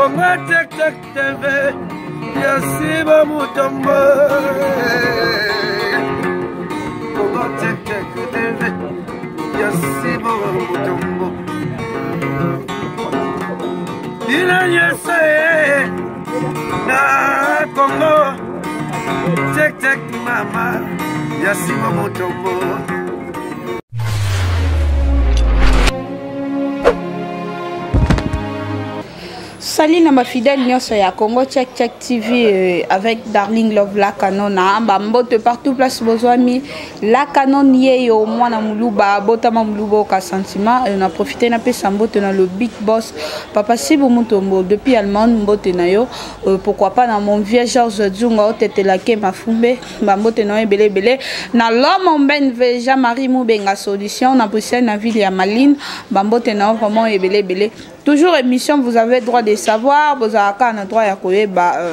Congo Tek Tek TV ya Siba Mutombo. Congo Tek Tek TV ya Siba Mutombo. Bino nyonso na Congo Tek Tek mama ya Siba Mutombo. Salut na ba fidèle nyonso ya Congo Check Check TV avec Darling Love la Canona ba mbote partout place bozwami la Canon yeyo mwana muluba botama muluba oka sentiment na profiter na pesa mbote na le big boss Papa Sibu Mutombo depuis Allemagne mbote na yo pourquoi pas na mon vieux Georges Dzunga otetela ke mafumbe ba mbote na yo ebele ebele na l'homme Mbenve Jean-Marie Mubenga solution na Bruxelles na ville ya Malines ba mbote na yo vraiment ebele ebele. Toujours émission, vous avez droit de savoir, vous avez un droit ya koyeba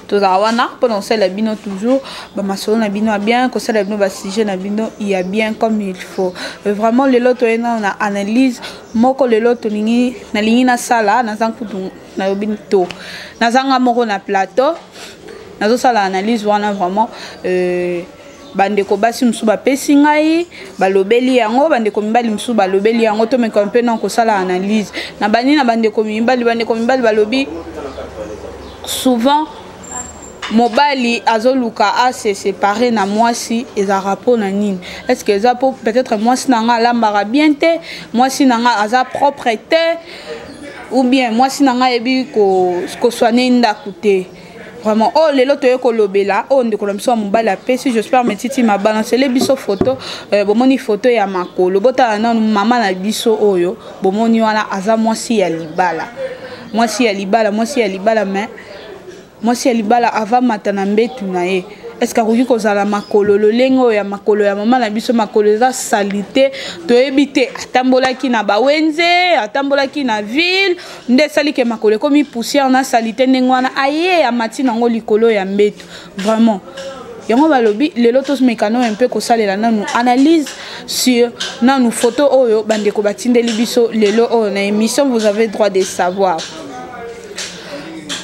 tozala wana mpo na kosala bino toujours bamasolo na bino ya bien, kosala bino basujet na bino ya bien comme il faut. Vraiment lelo toye nano na analyse moko, lelo tolingi nalingi nasala naza nkutu nayobi to nazanga moko na plateau nazosala analyse wana vraiment. Bandeko basi mosusu bapesi ngai balobeli yango, bandeko mibali mosusu balobeli yango, tomeka mpe na kosala analyse na bani na bandeko mibali. Bandeko mibali balobi souvent mobali azoluka ase séparer na mwasi, ezalaka mpo na nini? Est ce que eza mpo peut-être mwasi na nga alambaka bien te, mwasi na nga aza propre te, ou bien mwasi na nga ayebi kosoigner ndako te? Vraiment oyo lelo toye kolobela oyo ndeko na biso ya mobali apesi. J'espère metiti mabalancele biso photo. Bomoni photo ya makolo, botala nanu mama na biso oyo bomoni wana, aza mwasi ya libala, mwasi ya libala, mwasi ya libala. Mais mwasi ya libala avamata na mbetu na ye, est ce que akoki kozala makolo lolenge oyo ya makolo ya mama na biso? Makolo eza saleté, toyebi te atambolaki na bawenze, atambolaki na ville nde esali ke makolo ekomi poussière na saleté ndenge wana, aye amati nango likolo ya mbeto. Vraiment yango balobi lelo tosmekano mpe kosalela nanu analyse sur nanu photo oyo bandeko batindeli biso lelo oyo na émission vous avez droit de savoir.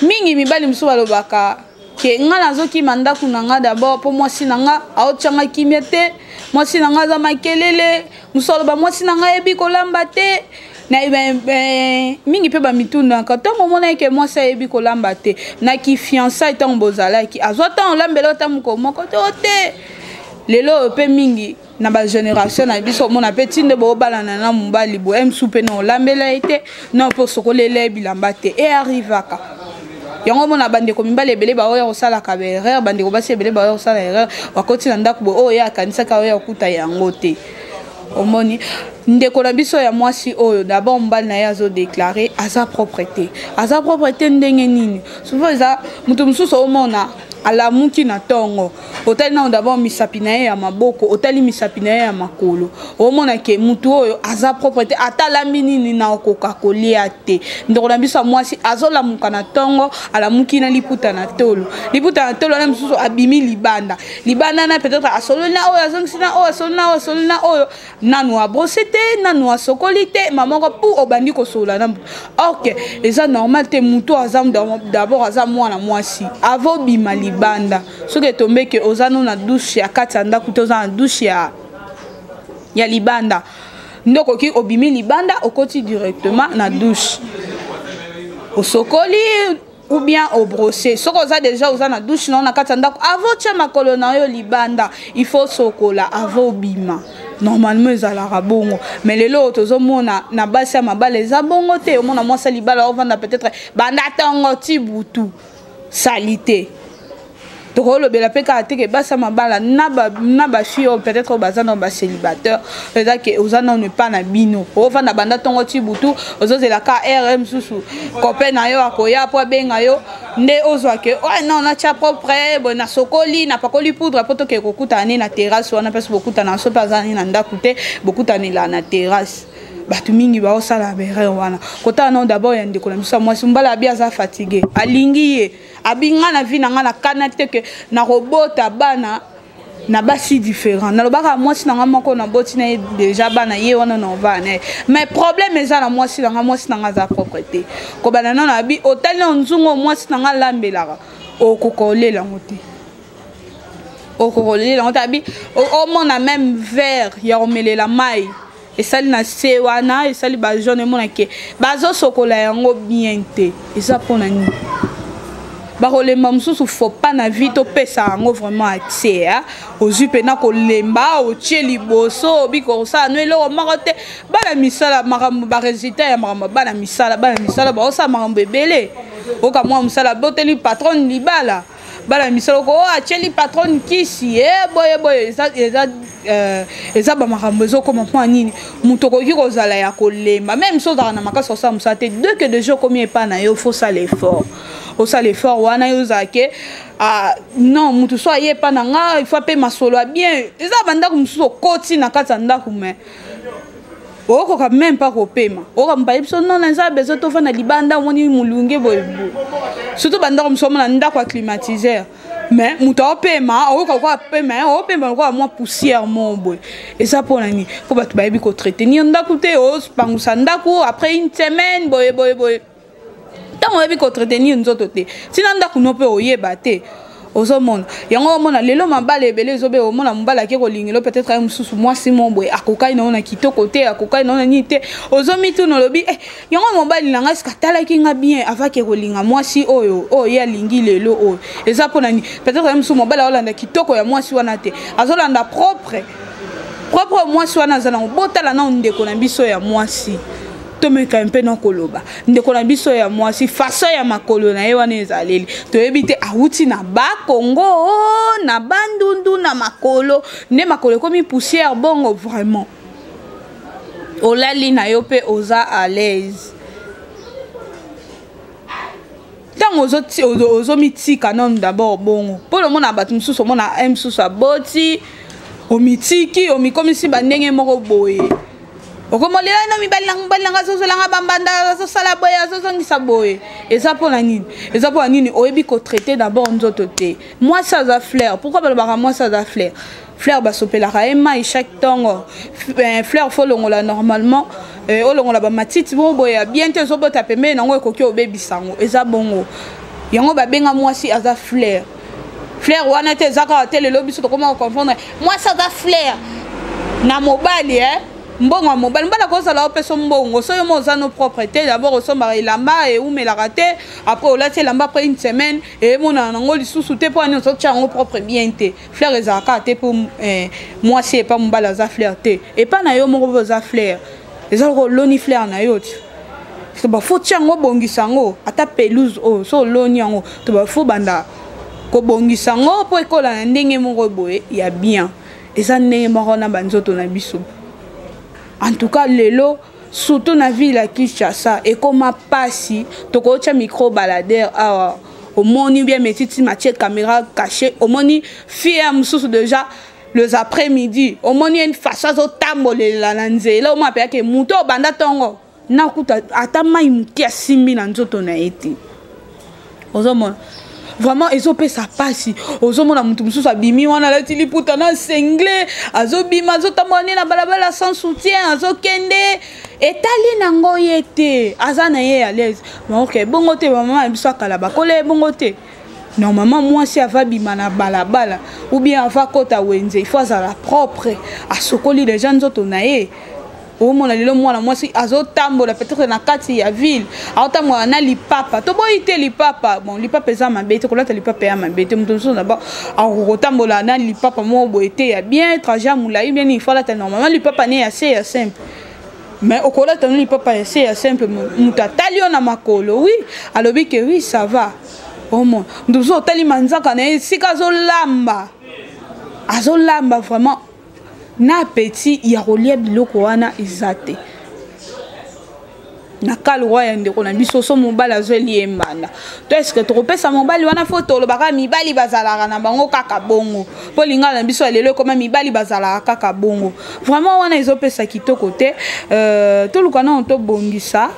Mingi mibali mosusu balobaka ke nga nazokima ndako na nga d'abord mpo mwasi na nga aotianga kimia te, mwasi na nga aza makelele, mosusu aloba mwasi na nga ayebi kolamba te. Na mingi mpe bamitunaka ntango omonaki ke mwasi ayebi kolamba te na kifiançai, ntango bozalaki azwa ntango olambela ata mokolo moko to te. Lelo oyo mpe mingi na bagénération na biso omona mpe ti nde bobalana na mobali boye, mosusu mpe na olambela ye te, na mpe osokolela ye bilamba te. E arrivaka yango, omona bandeko mibali ebele baoya kosalaka baerreur, bandeko basi ebele baoya kosala erreur, bakoti na ndako boye, oyo ye akanisaka oyo akuta yango te. Omoni ndeko na biso ya mwasi oyo, d'abord mobali na ye azodéclarer aza propre te. Aza propre te ndenge nini? Souvent eza moto mosusu omona alamuki na ntongo, otali nano d'abord misapi na ye ya maboko, otali misapi na ye ya makolo, omona ke mutu oyo aza propre te, ata alambi nini na okoka kolia te. Ndeko na biso ya mwasi azolamuka na ntongo, alamuki na liputa na tolo, liputa na tolo wana mosusu abimi libanda, libanda na peut-être asololi na oyo, azongisi na oyo, asololi na oyo, asololi na oyo, nanu abrosser te, nanu asokoli te, mamoko pu obandi kosolola na or que eza normal te. Mutu aza d'abord aza mwana mwasi, avant obima libanda, soki etombe ke oza no na douche ya kati ya ndako te, oza na douche ya libanda nde okoki obimi libanda, okoti directement na douche, osokoli ou bien obrosse. Soki oza déjà oza na douche na yo na kati ya ndako, avant otia makolo na yo libanda, il faut sokola avant obima. Normalement ezalaka bongo, mais lelo oyo tozomona na basi ya mabala eza bongo te. Omona mwasi ya libala ovanda peut-être banda ntongo ti butu, saleté. Tokolobela mpe kaka te ke basi ya mabala na bafille oyo peut-être oyo baza nano bacélibataire, eza ke oza nano epa na bino, ovanda banda ntongo ti butu, ozozela ka rm mosusu copain na yo akoya mpo abenga yo nde ozwa ke oyo non, natya propre boye, nasokoli, napakoli poudre mpo tokee kokutana ne na terrasse wana. Mpesi bokutana so mpe aza ne na ndako te, bokutanela na terrasse. Bato mingi baosala baerreur wana. Kotala nano d'abord ya ndeko na biso ya mwasi, mobali abi aza fatigue, alingi ye, abi nga na vie na nga nakana te ke nakobota bana. Na basi différent, nalobaka mwasi na nga moko naboti na ye déjà bana, ye wana na ovaa na ye. Mais problème eza na mwasi na nga. Mwasi na nga aza propre te. Kobanda nano abi otali na nzungu, mwasi na nga alambelaka, okoka olela yango te, okoka olela yango te. Abi omona même verre ya komelela mai esali na se wana, esali bajaune, emonake bazosokola yango bien te. Eza mpona nini? Bakolemba mosusu, faut pas na vie topesa yango vraiment accès. Ozwi mpena kolemba, otie liboso, obi kosala no eloko moko te. Bana misala, makambo baresultat ya makambo, bana misala, bana misala baosala makambo ebele. Oka mwa mosala, boteli patron libala, bana misala ko oyo atieli patron kisi e boye boye. Eza bamakambo ezokoma mpo nini? Moto okoki kozala ya kolemba, même so ozalaka na makasi kosala mosala te, dès que déjà okomi epai na yo, faut osala effort. Osala effort wana, yo ozala ke ah, non, motu so aye epai na nga, il faut ape masolo ya bien. Eza bandako mosusu, okoti na kati ya ndako, mais okoka même pas kopema. Okoka bayebi biso non, eza besoin tofanda libanda. Omoni molunge boye, surtout bandako mosusu, omona ndako ya climatiseur, mais moto aopema, oyoka lokola pema, opema lokola mwa poussière moko boye. Eza mpona nini? Mpo bato bayebi koentretenir ndako te. Opangusa ndako après une semaine, boye boye boye. Ntango oyebi koentretenir nzoto te, ntina ndako no mpe oyeba te. Ozomona yango, omona lelo mabala ebele ezobe. Omona mobali ake kolingela, peut-être aye mosusu mwasi mo boye akokai na yo na kitoko te, akokai na yo na nini te. Ozomituna, olobi eh, yango mobali na ngai sika atalaki nga bien avake kolinga mwasi oyo oyo ye alingi lelo oyo. Eza mpona nini? Peut-être aye mosusu mobali aolanda kitoko ya mwasi wana te, azolanda propre propre mwasi wana aza nango. Botala nao ndeko na biso ya mwasi, tomeka mpe na koloba ndeko na biso ya mwasi, façon ya makolo na ye wana ezaleli, toyebi te awuti na Bakongo, na Bandundu, na makolo nde makolo ekomi poussière bongo. Vraiment, olali na yo mpe oza à l'aise. Ntango ozomitika nano d'abord bongo, mpo omona bato mosusu, omona ye mosusu aboti, omitiki, omikomisi bandenge moko boye, okomolela no mibali na mobali nanga azozolanga bambanda, azosala boye, azozongisa boye. Eza mpona nini? Eza mpona nini? Oyebi kotraiter d'abord nzoto te. Mwasi aza fleur. Pourquoi balobaka mwasi aza fleur? Fleur basopelaka ye mai chaque ntongo. Fleur faut longola normalement, olongola bamatiti moko boye ya bien te ezobota pembeni nango, ekoki obebisa yango. Eza bongo yango babenga mwasi aza fleur. Fleur wana te, eza kaka te. Lelo biso tokoma koconfondre mwasi aza fleur na mobali, eh? Mbongo ya mobali, mobali akozala opesa mbongo, so yo mo oza no propre te. D'abord osombaka elamba eumelaka te, après olati elamba, après une semaine emonana nango lisusu te. Mpo ani? Ozotia yango propre bien te. Fleur ezalaka te mpo mwasi epa mobali aza fleur te, epa na yo moko mpe oza fleur. Eza lokola oloni fleur na yo ti to bafo tia yango, obongisa yango, ata pelouse oyo so oloni yango to bafo banda kobongisa yango mpo ekola na ndenge moko boye ya bien. Eza ndenge moko na banzoto na biso. En tout cas lelo, surtout na ville ya Kinshasa, ekoma pasi. Tokotia micro baladeur awa, omoni bien metiti matie caméra caché, omoni fille ya mosusu déjà les après-midi, omoni une façon azotambolela na nzela, omona mpe moto obanda ntongo nakuta ata mai moke asimbi na nzoto na ye te. Ozomona vraiment ezopesa mpasi. Ozomona motu mosusu abimi wana, alati liputa na singlet, azobima, azotambola nde na balabala sans soutien, azokende, etali nango ye te, aza na ye à l'aise. Ok, bongo te. Bamama na biso akala bakola ye bongo te. Normalement mwasi ava bima na balabala ou bien ava kota wenze, il faut azala propre, asokoli déjà nzoto na ye. Omona lelo mwana mwasi azotambola peut-être na kati ya ville, aotambola na lipapa. Toboyi te lipapa, bon, lipapa eza mabe te, kolata lipapa ya mabe te. Moto mosusu d'abord akokotambola na lipapa moko boye te ya bien, trajet ya molai bien, il faut alata normalement lipapa ne ya se ya simple. Mais okolata no lipapa ya se ya simple, moto atali yo na makolo, oui, alobi ke oui, ça va. Omona moto mosusu otali manzaka na ye esika azolamba, azolamba vraiment na appétit ya kolia biloko wana eza te. Na kalwa ya ndeko na biso, so mobali azweli ye mbanda to est-ce tokopesa mobali wana? Faut tolobaka mibali bazalaka na bango kaka bongo, mpo lingala na biso ya lelo ekoma mibali bazalaka kaka bongo. Vraiment wana ezopesa kitoko te. Toluka nano tobongisa.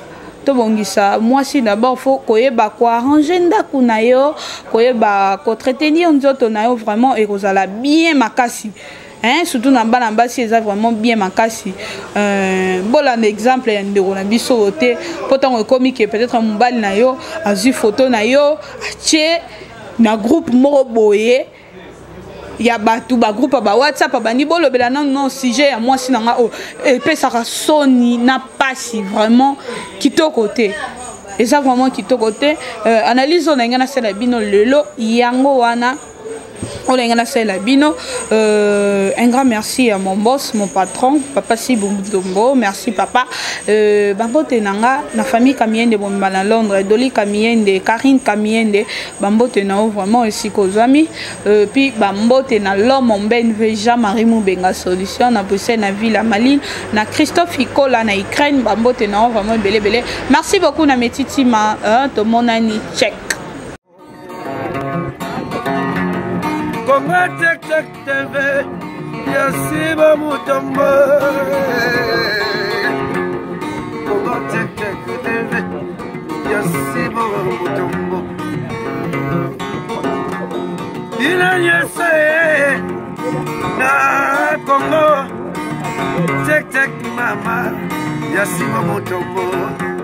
Tobongisa mwasi d'abord, faut koyeba koarranger ndako na yo, koyeba koentretenir nzoto na yo, vraiment ekozala bien makasi, hein. Surtout na bana basi, eza vraiment bien makasi. Bolanda exemple ya ndeko na biso oyo te, mpo ntango ekomi ke peut-être mobali na yo azwi photo na yo, atie na groupe moko boye ya bato, bagroupe ya bawhatsapp, abandi bolobela nano non sujet ya mwasi na nga oyo, epesaka soni na pasi, vraiment kitoko te, eza vraiment kitoko te. Analyse oyo na ngai nasala bino lelo, yango wana oyo ndenge nasalela bino. Un grand merci à mon boss, mon patron, papa Sibumdombo. Merci papa. Bambote na nga na famille Kamiende bomba na Londres, Doli Kamiende, Karine Kamiende, bambote na yo vraiment esika ozwami. Puis bambote na l'homme Mbenve, Jean-Marie Mubenga Solution na Bruxelles, na ville ya Malines, na Christophe Ikola na Ukraine, bambote na yo vraiment ebele ebele. Merci beaucoup na Metitima, tomonani, check. Kongo Tek Tek TV ya Siba Mutombo. Kongo Tek Tek TV ya Siba Mutombo. Bino nyonso ye na Kongo Tek Tek mama ya Siba Mutombo.